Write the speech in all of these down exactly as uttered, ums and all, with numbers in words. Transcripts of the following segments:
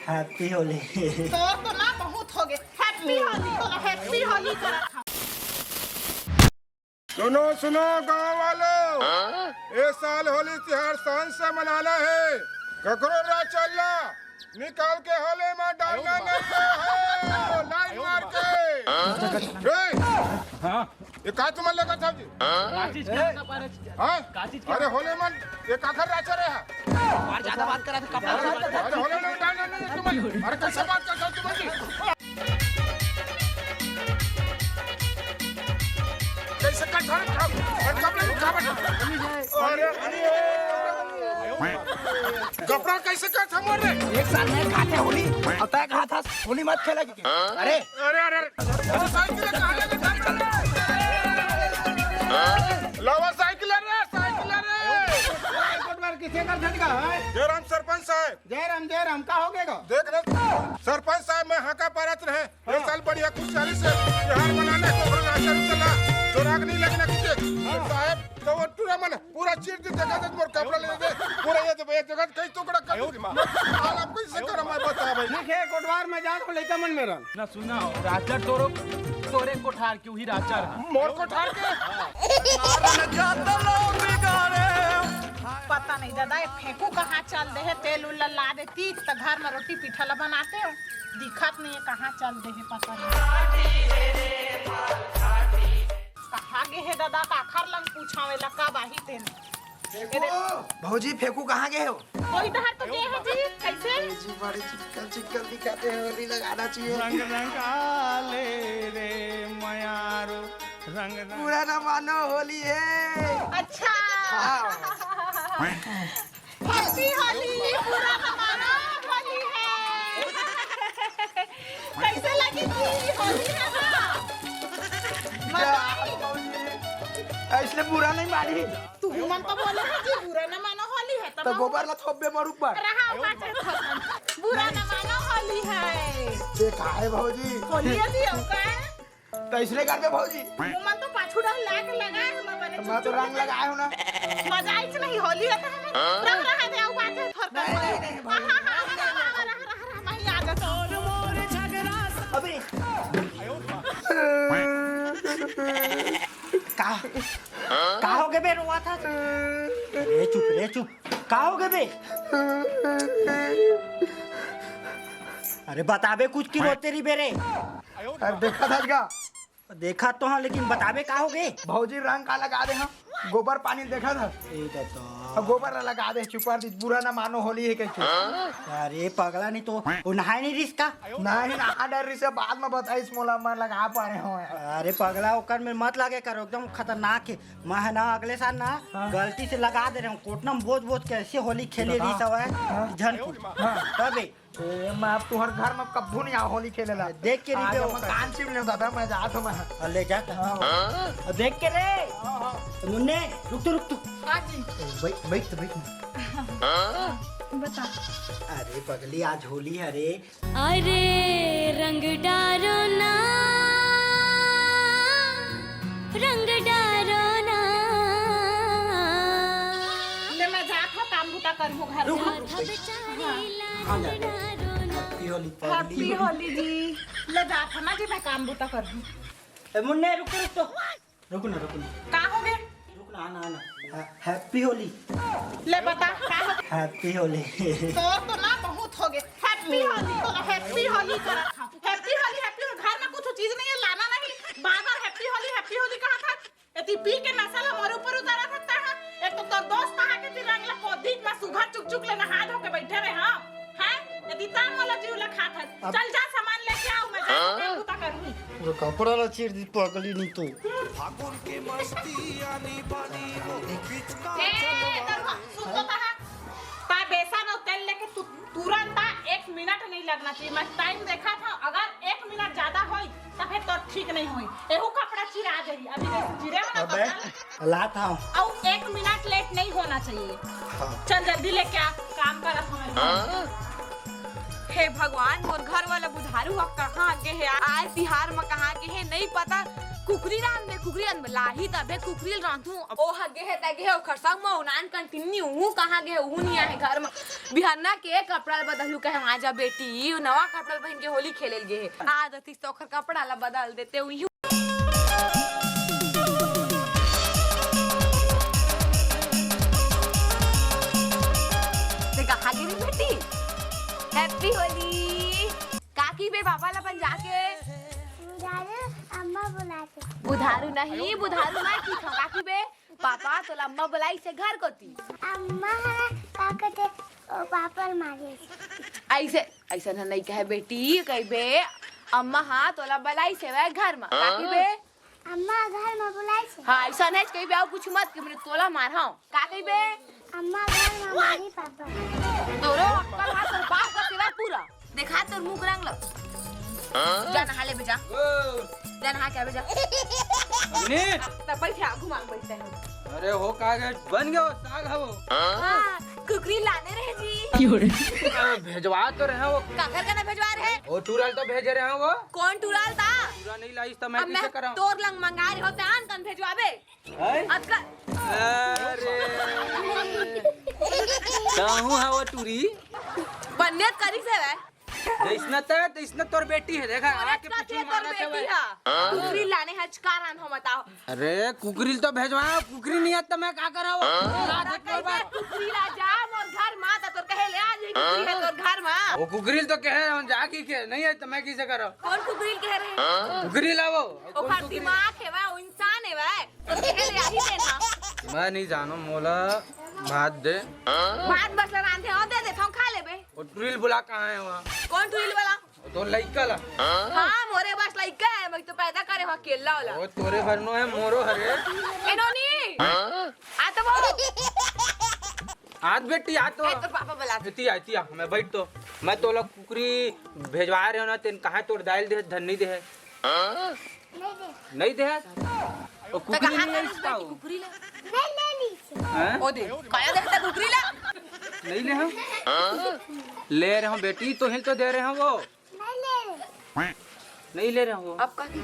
Happy Holi। तोर तो ना बहुत होगे। Happy Holi, तो Happy Holi करत हँव। सुनो, सुनो गांव वालों, ए साल होली तिहार शान से मनाना हे। ककरो राचर ला निकाल के होली में डालना नहीं हे, लाइन मार के। रे, हाँ। ये का तुमन लेगत हव जी? का चीज के? हाँ? का चीज के? अरे होली में ये काखर राचर हे? अरे होली में डालना नहीं हे तुमन। अरे कैसे बात करत हव तुमन जी? कैसे कट धरे? अरे कपड़ा उठा बैठा। अरे, अरे, कपड़ा कैसे कट हम रे? एक साल में खाथे होली, अउ तैं कहाथस होली मत खेला कि? अरे, अरे, अरे, अरे, साइकिल कहाँ लेके जा रहे? लावा साइकिल रे, साइकिल रे। कोटवार किसे कर झटका है? जय राम सरपंच साहब। जय राम, जय राम, का होगे गा? देख रे, सरपंच साहब, मैं हाका पारत रहें, ये साल बढ़िया खुशहाली से तिहार मनाना हे, तो ओकरे राचर चला, जोराक नहीं लगना कुछ। साहब, तो वो टूरा मन पूरा चीर दे, देखा दे, मोर कपड़ा ले दे, पूरा ये तो, ये जगह कई टुकड़ा कर दे। साला, अब कैसे करम मैं बता भाई। ठीक हे, कोटवार में जात हँव, लइका मन मेर। ना सुना हो, राचर तोरो, तोरे कोठार के उही राचर हे। मोर कोठार के? पता नहीं दादा, ये फेंकू कहाँ चल दे हे, तेल उल ला देती त घर में रोटी पीठा ला बनातेंव, दिखत नहीं हे कहाँ चल दे हे, पता नहीं। कहाँ गे हे दादा, काखर लंग पूछावे ला, कब आही तेन? फेंकू, भौजी, फेंकू कहाँ गे हो? वही डहर तो गे हे जी, कैसे? जी, बड़ी चिक्कल चिक्कल दिखाते हैं, होली लगाना चाहिए। रंग रंग आले रे मयारो, रंग रंग। बुरा ना मानो, होली है। अच्छा। हाँ। Happy होली, बुरा ना मानो, होली है। कैसे लगी जी होली है ना? मजा आई? ऐसने बुरा नहीं मानी। तुमन तो बोले हो जी, बुरा ना मानो, होली है तो तो गोबर ला थोपबे मरुक पर। रहा बाटे थोपन। बुरा ना मानो, होली है। ये का है भौजी? होली है जी, हम का है? तो इसने कर दे भौजी। तुमन तो पाछू डहर लाके लगाए हो, मैं बने मैं तो रंग लगाए हो ना। मजा आई नहीं, होली है तो हमें रंग रहा दे, आऊ बाटे थोर कर। नहीं, नहीं, नहीं, भौजी। रहा, रहा, रहा, रहा, नहीं आ जाता। अबे। का, का होगे बे, रोवाथस? रे चुप, रे चुप। का होगे बे? अरे बताबे कुछ कि रोते रही बे रे। अरे देखा था का? देखा तो हँव, लेकिन बताबे का होगे? भौजी रंग का लगा दे हँव, गोबर पानी देखा था। ए तो। अब गोबर ला लगा दे, चुपा दी, बुरा ना मानो, होली है कहीं। अरे पगला, नहीं तो वो नहाए नहीं रिहिस का? नहीं, नहा डर रिहिस, बाद में बताइस मोला, मैं लगा पा रहे हँव। अरे पगला, ओकर में मत लागे करो, एकदम खतरनाक है। मैं है ना, अगले साल ना, हाँ। गलती से लगा दे रहे हँव, कोटना में बोझ बोझ के ऐसे होली खेले रहिस हवय, हाँ। झन की। हाँ। तबे। ए, मैं अब तुहर घर में कब्बू नहीं आँव होली खेले ला। देख के नहीं आज दे मैं ओकर। कान चिप लेंव दादा, मैं जात हँव मैं। हाँ, ले जा त। हाँ। अब देख के रे। हाँ, हाँ। मुन्ने, रुक तो, रुक तो। हाँ जी। बैठ, बैठ तो, बैठ ना। बता। अरे पगली, आज होली है रे। अरे रंग डारो ना, रंग डारो ना। ले मैं जात हँव, काम बूता करहूँ घर रुक, के। रुक, रुक, रुक। हाँ, जा, जा। Happy होली, Happy पगली। होली जी। ले जात हँव ना जी, मैं काम बूता करहूँ। ए मुन्ने, रुक, रुक तो। रुक ना, रुक ना। का होगे? रुक ना, ना, ना। Happy होली। ले बता, का होगे? Happy होली। तोर तो ना बहुत होगे। Happy होली, तो Happy होली करत हँव। Happy Holi, Happy Holi. घर में कुछ चीज नहीं है, लाना नहीं। बार-बार Happy होली, Happy होली कहत हस। एती पी के नशा ला मोर ऊपर उतारत हस। एक तो तोर दोस्त कहा के ती रंग ला कोदीक में सुघर चुक चुक ले नहा धो के बैठे रहे, हाँ? हैं? एती तार मोला जीव ला खात हस। अब चल जा, सामान लेके आव, मैं जाके काम बूता करहूँ। पूरा कपड़ा ला चीर दी पगली नहीं तो। फागुन के मस्ती आनी बानी वो पिचका ए, चलवा। इधर आ, सुन तो कहा। ता बेसन अउ तेल लेके तू तुरंत आ, एक मिनट नहीं लगना चाहिए। मैं टाइम देखा था, अगर एक मिनट ज्यादा होई, तो फिर तो ठीक नहीं होई। एहू कपड़ा चिरा जाही। अभी जैसे चिरे हो ना अबे, कपड़ा। लात हँव। अउ एक मिनट लेट नहीं होना चाहिए। हाँ। चल जल्दी लेके आ, काम करत हँव मैं। हाँ। हे भगवान, मोर घर वाला बुधारू ह कहाँ गे हे? आय तिहार म कहाँ गे हे, नहीं पता। कुकरी रांधबे, कुकरी रांधबे, लाही तभे कुकरी ल रांधहूं। ओह गे हे, त गे हे, ओखर संग म ओ नान कन टिन्नी, उहू कहां गे हे, उहू नइ आए घर म। बिहन्ना के कपड़ा ल बदलहूं कहे, आजा बेटी, नवा कपड़ा ल पहिन के होली खेले ल गे हे। आ जतिस त ओखर कपड़ा ल बदल देते, उहू। ते कहां गे रे बेटी? Happy होली। का कहिबे पापा ल अपन जाके? बुधारू, अम्मा बुलाथे। बुधारू नहीं, बुधारू नहीं कहिथंव। का कहिबे? पापा तोला अम्मा बुलाइस हे घर कोती। अम्मा ह का कथे, ओ पापा ल मारिस। अइसे, अइसन ह नइ कहे बेटी, कहिबे अम्मा ह तोला बुलाइस हे घर म। का कहिबे? अम्मा घर म बुलाइस हे। हां, अइसन हे कहिबे, अउ कुछु मत कहिबे, तोला मारहंव। का कहिबे? अम्मा घर म मारी पापा। तोरो अक्कल ह तोर बाप कस हे पूरा। देखा तोर मुंह के रंग ल। जा नहा ले बे जा। जा नहा के आ बे जा। अग्नि! त बैठ, आगू मांग बैठते हैं। अरे हो, का गे बन गे वो साग हवो। हां, कुकरी लाने रहे जी। अरे, भेजवा तो रहे वो। काकर कना भेजवा रहे? वो टूरा ल तो भेजे रहे वो। कोन टूरा ल ता? टूरा नइ लाइस त मैं अब कइसे मैं करांव? तोर लंग मंगाय रहे हों, त आन कन भेजवाबे। हैं? अतका अरे। कहूं ह वो टूरी? बन्नेत करिस हे वह। जइसना ते, तइसना तोर बेटी हे, देखा, तोरे आके का पिछू तोर मारत हे बेटी वह। हा। कुकरी लाने हच का रांधहूं बताओ। अरे, कुकरी ल तो भेजवा, कुकरी नइ आत त मैं का करांव? ला दे तोर बात। कुकरी ला जा मोर घर मा, त तोर कहे ले आ जाही कुकरी हे तोर घर मा। वो कुकरी ल तो कहे हम जा कहिके, नइ आत त मैं कइसे करांव? कोन कुकरी ल कहे रहे? कुकरी ला वो। ओखर दिमाग हे वह, वो इंसान हे वह। तो कहे ले आही तेन हा। मैं नइ जानों, मोला भात दे। भात बस ला रांधे हो, दे देथंव, खा लेबे। वो टूरी ल बुला, कहां हे वो? कोन टूरी ल बुला? वो तो लइका ला। हां, मोरे बस लइका हे, मैं तो पैदा करे हों अकेल्ला वाला। वो तोरे भर नो हे, मोरो हरे। ए नोनी। आ तो वो। आत बेटी, आ तो। ए, तोर पापा बुलाथे। एती आ, एती आ, मैं बैठ तो। मैं तोला कुकरी भेजवाय रहेंव ना, तेन कहां तोर दाई ल दे, धन नइ दे हे। नइ दे। नइ दे हे? ओ त कुकरी कहां नइ आइस का ओ? कुकरी ले। नइ, नइ, नइ। हैं? ओ दे, काला देखता कुकरी ले। नइ ले हंव। ले रहेंव बेटी, तोहिल तो दे रहेंव वो। नइ ले रहे। नइ ले रहेंव वो। अब का की?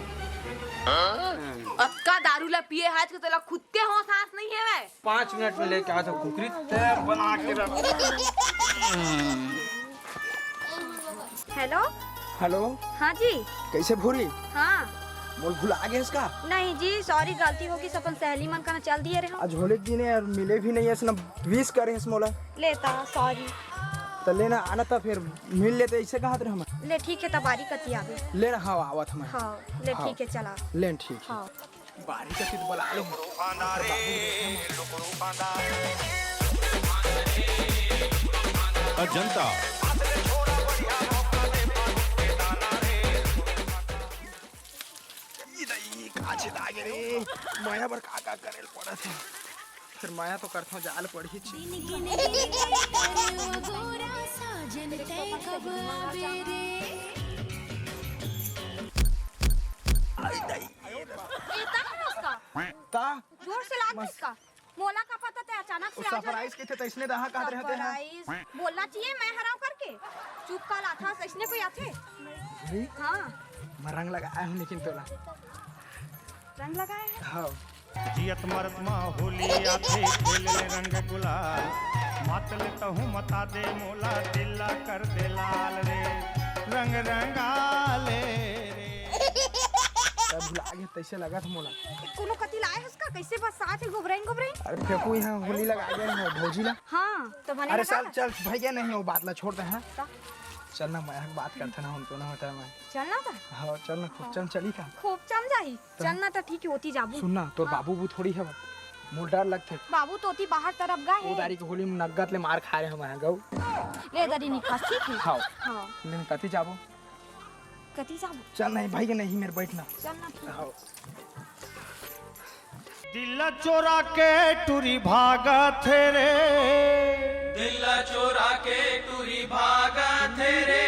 अतका दारू ला पिए हच के तोला खुद के होश आस नइ हे वह। पांच मिनट में लेके आथंव कुकरी। ते बना के रख। हेलो। हेलो। हां जी। कइसे भूरी? हां। मोला भुला गेस का? नहीं जी, sorry, गलती होगिस, अपन सहेली मन कना चल दिए रहेंव। आज होली के दिन हे अउ मिले भी नइ हस ना, wish करे हस मोला। ले ता, sorry। त ले ना, आना त फेर मिल लेते, अइसे कहत रहे हम। ले ठीक हे, त बारी कती आबे। ले ना, हां, आवत हंव मैं। हां, ले हां। ठीक हे, चला। ले ठीक हे। हां। बारी कती तो बुला लो। अजंता। ई दई, का छिदा गे रे? मया बर का का करे ल पड़त हे। फेर मया तो करथंव, जाय ल पड़ही। दिन गिन गिन करे ओ गोरा साजन तैं कब आबे रे। आई दई। ए, तब है उसका? का? जोर से लाग मस- इसका। मोला का पता तैं अचानक से वो आ जाना। Surprise कहिथे त अइसने दहा कहत रहे हंव। Surprise। बोलना चाहिए मैं हरंव करके। चुप का लाथा, अइसने कोई आथे? अरे? हां। मैं रंग लगाय हंव लेकिन तोला। रंग लगाय हस? हां। जियत मरत मा होली आथे, खेल ले रंग गुलाल। मात ले तहूं मता दे मोला, दिल ला कर दे लाल रे। रंग रंगा ले रे। तैं भुला गे, तइसे लगत मोला। कोनो कती लाय हस का? कइसे बस साथ ही गोबरइन गोबरइन? अरे फेंकू, इहां होली लगाय हंव भौजी ला। हां, त बने अरे लगा चल, हस? चल, भइया नहीं, वो बात ला छोड़ दे, हां? त? चल ना, मैं बात करथंव ना, हम तो ना होता है मैं। चल ना त? हां, चल ना, खूब हां। चल, चली का? खूब चल जाही। त? चल ना त ठीक हे, ओती जाबो। सुन ना, तोर हां। बाबू बू थोड़ी हे, मोला डर लगथे। बाबू तो ओती बाहर तरफ गे हे। ओ दारी के होली में नग्गत ले मार खाय रहेंव मैं, गऊ। ले दरी निकास, ठीक हे? हां। हां। ले, कती जाबो? कती जाबो? चल नहीं भाई के नहीं, मेर बैठ ना। चल ना, ठीक। हां। दिल चोरा के टूरी भागथे रे। दिल चोरा के टूरी भागथे रे।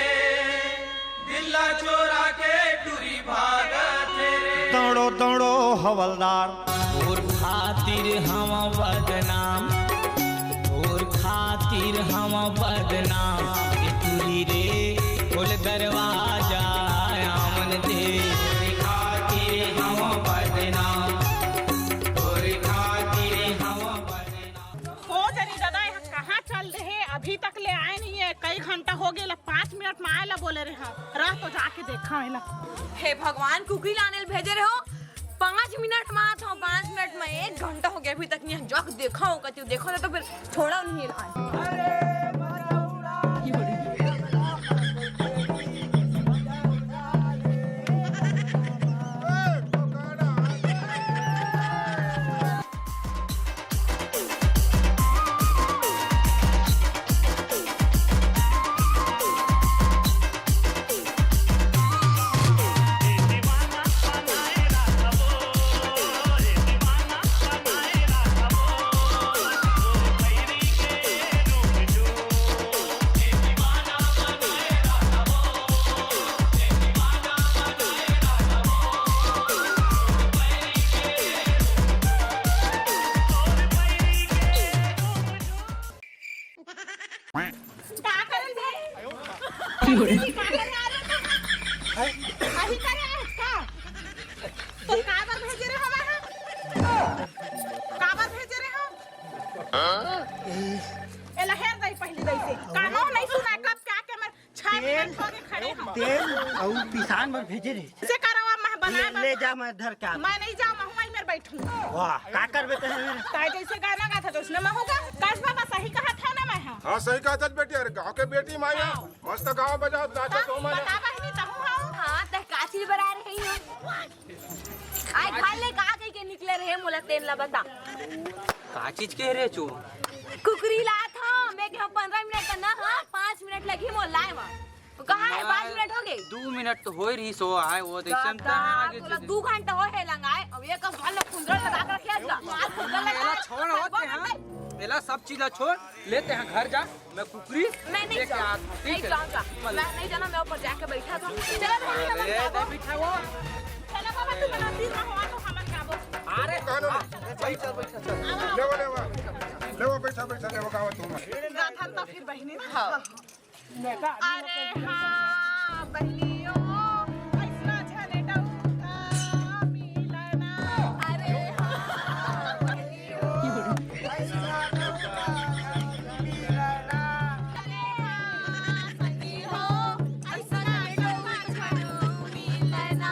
दिल चोरा के टूरी भागथे रे। दौड़ो, दौड़ो हवलदार। तोर खातिर हंव बदनाम, तोर खातिर हंव बदनाम। ए टूरी रे, खोल दरवाजा, आमन दे। तोर खातिर हंव बदनाम। बोले रहे, हाँ, रह तो जाके देखा है ना। हे भगवान, कुकरी लाने ल भेजे रहे हो, पाँच मिनट में आत हो, पाँच मिनट में, एक घंटा हो गया, अभी तक नहीं। जाके देखा हो, कहती हूँ, देखो ना तो फिर छोड़ा नहीं लान। का करत हे? का करे आ रहे हो? अभी करे आए का? तो काबर भेजे रहे हवा? काबर भेजे रहे हो? एला हेर दई पहली दई से। कानो नहीं सुना, कब क्या के मैं छह मिनट हो गए खड़े हो। तेल अउ पिसान बर भेजे रहे। से करवा मैं बना ले, ले जा, मैं धर के आता। मैं नहीं जाऊँ, मैं वहीं मेर बैठूँ। वाह, का करबे ते मेरे? ताई जैसे गाना गाता तो उसने मैं होगा। काश बाबा सही कहा था ना मैं, हाँ। हाँ, सही कहा था बेटी। अरे गाँव के बेटी माया, हाँ। मस्त गाँव बजाओ, नाचो तो मैं। बता बहिनी, तहूँ हाँ। हाँ, ते का चीज बना रही हो? आज घर ले का कह के निकले रहे, मोला तेन ला बता। का चीज कह रहे चो? कुकरी लात हूँ, मैं कहा पंद्रह मिनट का ना, हाँ, पाँच मिनट लगी मोला लाए मा। कहाँ है? पाँच मिनट हो गए। दू मिनट तो होए रही सो आए, वो तो एकदम दादा, तोला दू घंटा हो है लंगाए, अब ये कब भर कुंदरा लगा कर रखे आज का? आज कुंदरा लगा एला है। छोड़ होते हैं, एला सब चीज ला छोड़, लेते हैं घर जा। मैं कुकरी मैं नहीं लेके जाऊँ। आता हूँ, ठीक नहीं है? जाऊँगा। मत मैं नहीं जाना, मैं ऊपर जाके बैठा था। चलो, चलो, अरे, चलो, दे बैठा वो। चलो बाबा, तू बना, तीन रहो, तो हमन गाबो। अरे, कहाँ लो? बैठ, चल, बैठ, चल। लेवा, लेवा। लेवा, बैठा, बैठा, लेवा, गावा तुम। गाथन तो फिर बहिनी ना। हाँ। अरे हाँ, बहिनियो, ऐसना झने डौका मिलना। अरे हाँ, बहिनियो, ऐसना डौका मिलना। अरे हाँ, संगी हो, ऐसना डौका झने मिलना।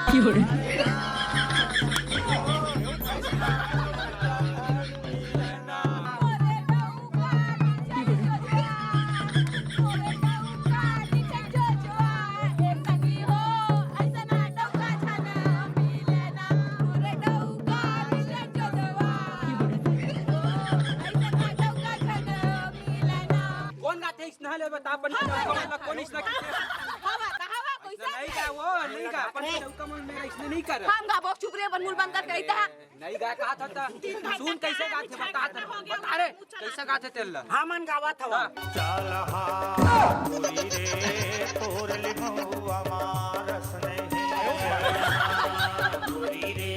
कोन गाथे इसना ले बता अपन हाँ, डौका मन ला, कोन इसना गाथे? हाँ, हाँ, हाँ, कोई इसना नहीं गा, वो नहीं गा, अपन डौका मन मेरा इसने नहीं कर। हम गाबो, चुप रे, अपन मुंह बंद करके रहता है। नहीं गा, कहा था, था। सुन, कैसे गाथे, बता था। बता रे, कैसे गाथे तेल ला? हमन गावत हवन। हाँ। चल हा, पूरी रे, तोर ले महुआ मारस नहीं। पूरी रे,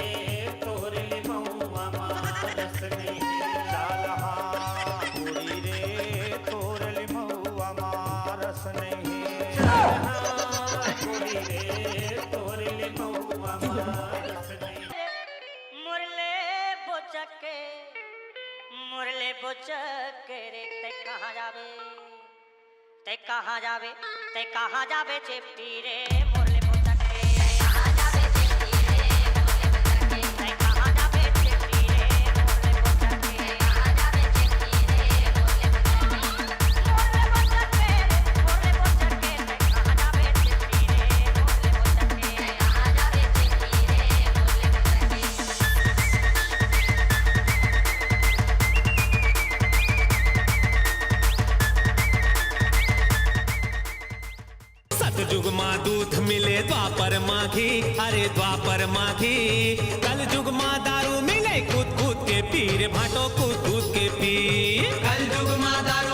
तोर ले महुआ मारस नहीं। चल हा, पूरी रे, तोर ले महुआ मारस नहीं। चल हा, पूरी रे, तोर ले महुआ मारस नहीं। मुरले बोचके, मुरले बोचके रे, ते कहाँ जाबे? ते कहाँ जाबे? ते कहाँ जाबे चेपटी रे, मुरले बोचके? ते कहाँ जाबे चेपटी रे, मुरले बोचके? सतजुग मा दूध मिले द्वापर मा घी, अरे द्वापर मा घी। कलजुग मा दारू मिले कूद कूद के पी रे भाटो, कूद कूद के पी। कलजुग मा दारू